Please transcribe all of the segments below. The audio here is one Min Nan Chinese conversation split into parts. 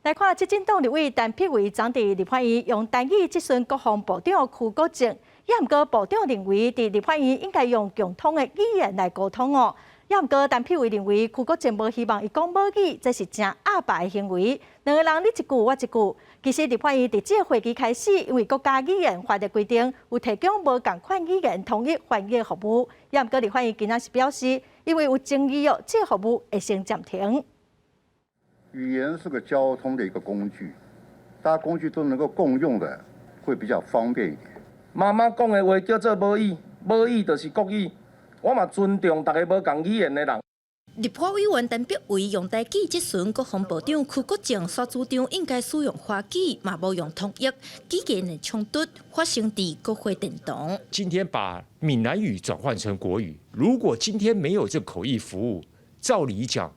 來看執政黨立委陳柏惟昨佇立法院用台語質詢國防部長邱國正，也毋過部長認為佇立法院應該用共通的語言來溝通哦。也毋過陳柏惟認為邱國正無希望伊講母語，這是誠鴨霸的行為。兩个人你一句我一句。其實立法院佇這个會期開始，因為國家語言法的規定，有提供無仝款語言統一翻譯服務。也毋過立法院今仔是表示，因為有爭議哦，這個服務會先暫停。語言是個交通的一個工具，大家工具都能夠共用的，會比較方便一點。媽媽講的話叫做母語，母語就是國語。我嘛尊重逐个無仝語言的人。立法委員陳柏惟用台語質詢國防部長邱國正，煞主張應該使用華語，嘛無用統一。語言的衝突發生佇國會殿堂。今天把閩南語轉換成國語，如果今天沒有這口譯服務，照理講，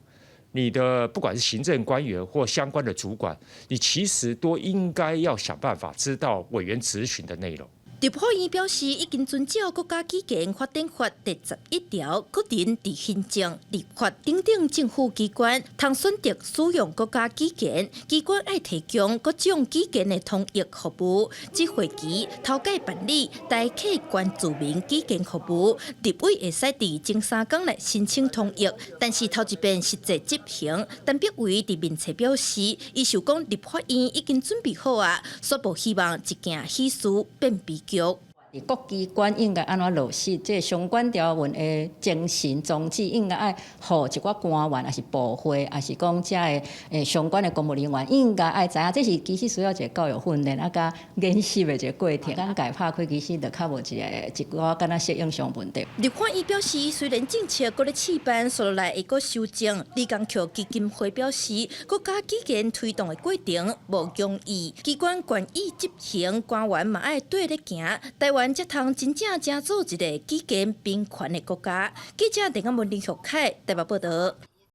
你的不管是行政官員或相關的主管，你其實都應該要想辦法知道委員質詢的內容。立法院表示，已經遵照國家語言發展法第11條，個人佇行政、立法等等政府機關，通選擇使用國家語言，機關愛提供各種語言的統譯服務。這會期頭擺辦理台客原住民語言服務，立委會使佇前三工來申請統譯，但是頭一遍實際執行，陳柏惟佇面冊表示，伊想講立法院已經準備好啊，煞無希望一件喜事變悲劇。各機關應該按怎落實這相關條文的精神宗旨，應該愛予一寡官員，抑是部會，抑是講遮的相關的公務人員，應該愛知影，這是其實需要一个教育訓練啊，佮研習的一个過程。眼界拍開，其實就較無一个一寡敢若適應上問題。立法院表示，雖然政策閣咧試辦，紲落來會閣修正。李江橋基金會表示，國家語言推動的過程無容易，機關願意執行，官員嘛愛綴咧行。台灣才通真正成做一个語言平權的國家。記者鄧阿文林玉凱台北報導。